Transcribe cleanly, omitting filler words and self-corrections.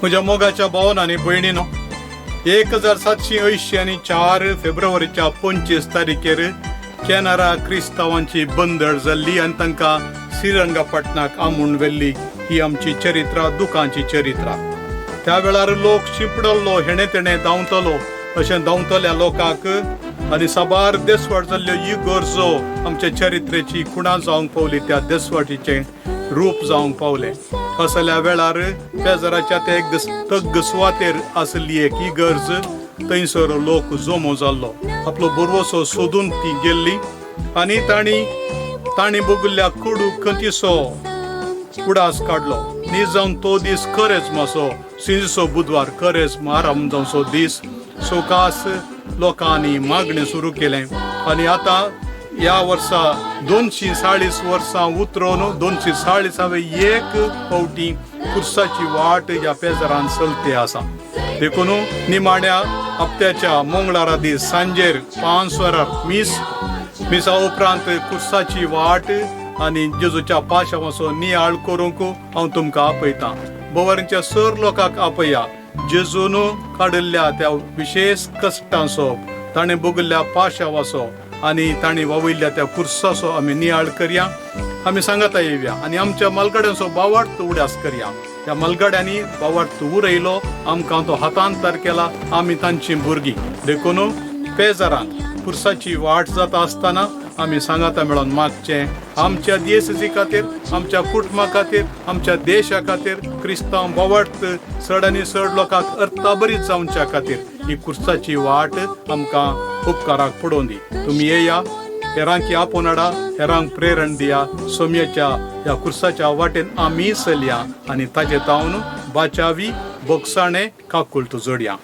म्हज्या मोगाच्या भावान आनी भयणीनो, 1784 फेब्रुवारीच्या 25 तारखेर केनरा क्रिस्तांवांची बंदर जाल्ली आनी तांकां श्रीरंगपटणाक आमून व्हेल्ली. ही आमची चरित्रा, दुखांची चरित्रा. त्या वेळार लोक शिंपडल्लो, हेणे तेणे धांवतलो. अशें धांवतल्या लोकांक आनी साबार देसवाट जाल्ल्यो इगर्जो आमच्या चरित्रेची खुणा जावंक पावली, त्या देसवाटीचें रूप जावंक पावलें. असल्या वेळार पेजराच्या ते एक तग्ग सुवातेर आसली एक इगर्ज. थंयसर लोक जमो जाल्लो. आपलो भरवसो सोदून ती गेल्ली आनी तांणी तांणी बगुल्ल्या कुडू खंतीचो उडास काडलो. नी जावन तो दीस करेज्माचो, सिंजसो बुधवार, करेज्म आराम जावचो दीस. सवकास लोकांनी मागणें सुरू केलें आनी आतां ह्या वर्सा 240 वर्सां उतरोवन 240वे एक फावटी खुर्साची वाट ह्या पेजरान चलते आसा. देखून निमाण्या हप्त्याच्या मंगळारा दीस सांजेर 5 वरार मीस, मिसा उपरांत खुर्साची वाट आनी जेजूच्या पाशावाचो नियाळ करूंक हांव तुमकां आपयतां. बोवारीच्या सर लोकांक आपया. जेजून काडिल्ल्या त्या विशेश कश्टांचो, ताणें भोगिल्ल्या पाशावाचो आनी ताणें वावयल्ल्या त्या खुर्साचो आमी नियाळ करया. आमी सांगाता येवया आनी आमच्या मालगाड्यांचो बावार्थ उडास करया. त्या मालगाड्यांनी बावार्थ उरयलो, आमकां तो हातांतर केला. आमी तांची भुरगीं. देखून पेजरांत खुर्साची वाट जाता आसतना आमी सांगाता मेळोन मागचें आमच्या देशाची खातीर, आमच्या कुटुंबा खातीर, आमच्या देशा खातीर, क्रिस्तांव बावार्थ चड आनी चड लोकांक अर्थाबरीत जावच्या खातीर ही खुर्साची वाट आमकां उपकाराक पडोवन दी. तुमी येया, हेरांकी आपोवन हाडा, हेरांक प्रेरण दिया. सोमयेच्या ह्या खुर्साच्या वाटेन आमी चलया आनी ताजे तावन बाचावी, बोगसाणे, काकुळट जोडया.